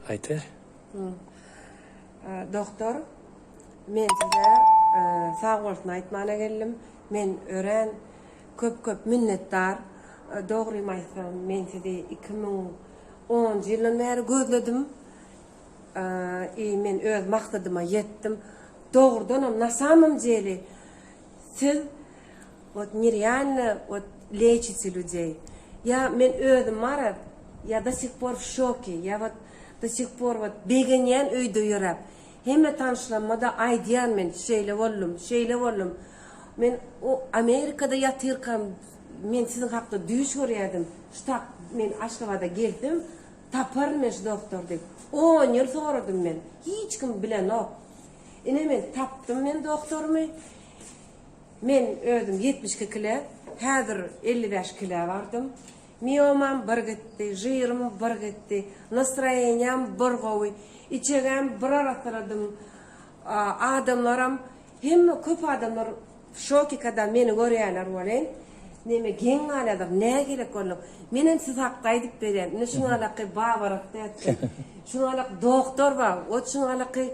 Aýt-a. Doktor, men size sag bolsun aýtmana geldim. Men örän köp-köp minnetdar. Dogrymy aýtsam, men sizi 2010-njy ýyldan bäri gözledim. I men öz maksadyma ýetdim. Dogrudanam, na samom deli, siz wot nerealno wot leçite ľudey. Ýa men özüm bara, ýa do sih por w şoke, ýa wot do sih por wot begenýän öýde ýöräp. Hemme tanyşlaryma-da aýdýan men şeýle boldum, şeýle boldum. Men o Amerikada ýatyrkam men siziň hakda düýş görýärdim. Şu tak men Aşgabada gelsem taparyn men şu doktory diýip. On ýyl soradym men. Hiç kim bilenok. Ine men tapdym men doktorymy. Men özüm 72 kile, häzir 55 kilä bardym. Miomam bir gitdi, žirym bir gitdi, nastroýeniýam bir gowy, içegäm bir arassaladym. Adamlaram hemme köp adamlar w şoke kada meni görýärler welin neme geň galýarlar nägilek bolduň. Menem siz hakda aýdyp berýän ine şuňalaky babarak dätdi. Şuňalak doktor bar, ot şuňalaky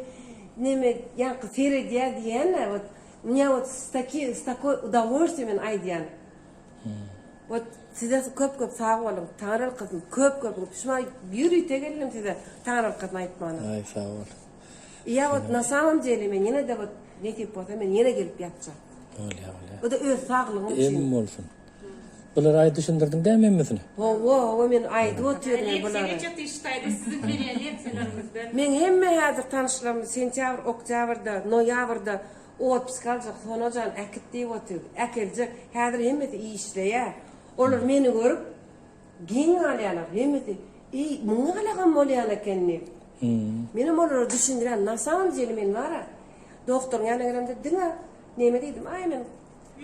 neme ýaňky seredýär diýýän-ä wot mnýa wot s taki s takoý udowolstwiýe men aýdýan. Wot size köp köp sag boluň Taňrylkasyn köp köp köp şuňa ýörite geldim size Taňrylkasyn aýtmana. Aý sag bol. Ýa wot na samom dele men ýene-de wot nesip bolsa men ýene gelip ýatjak. Bolýa bolýa. Bu-da öz saglygym üçin. Em bolsun. Bulary aý düşündirdiň dämi hemmesini? Hawa hawa men aýdyp otyryn men bulary. Leksiýa geçjek diýişdi siziň berýän leksiýalaryňyzdan. Meň hemme häzir tanyşlarym sentýabr oktýabrda noýabrda otpusk aljak Sonajan äkit diýip otyr. Äkeljek. Häzir hemmesi işleýär. Olar meni görüp geň galýarlar. Hemmesi Eý, muňa galagam bolýan eken diýip. Menem olara düşündirýän. Na samom deli men bar-a. Doktoryň ýanyna gelemde diňe neme diýdim, Aý men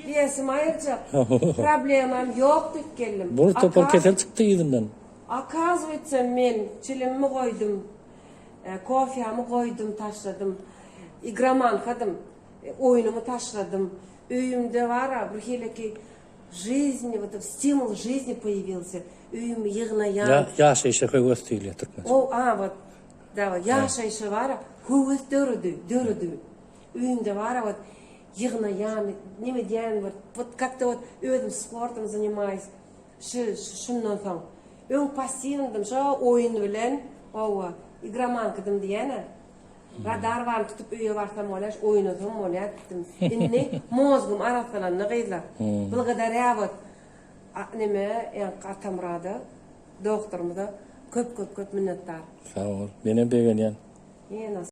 wesimi aýyrjak. Problemam ýok diýip geldim. Bir topar kesel çykdy yzyndan. Okazywaytsa men çilimimi goýdum. Kofýamy goýdum, taşladym. Igromankadym. Oýnumy taşladym. Öýümde bar-a bir hili Жизни, вот stimul жизни poýawilsy. Öýümi ýygnaýan. Ýaşaýşa höwes diýilýär türkmençe. O, a, wot. Da, ýaşaýşa bar-a höwes döredi, döredi. Öýümde bar-a wot ýygnaýan, neme edýän, wot, wot как-то wot özüm sportom zanimaýus. Şu, şundan soň. Öň passiwndym, şo oýun bilen, hawa, igromankadym diýýän-ä. Radar baryny tutup öýe barsam bolýar, oýnasam bolýar diýdim. Indi mozgum arassalandy gyzlar. Blagodarýa wot neme ýaňky Atamyrada doktorymyza köp köp köp minnetdar. Sag bol. Menem begenýän. Ýene.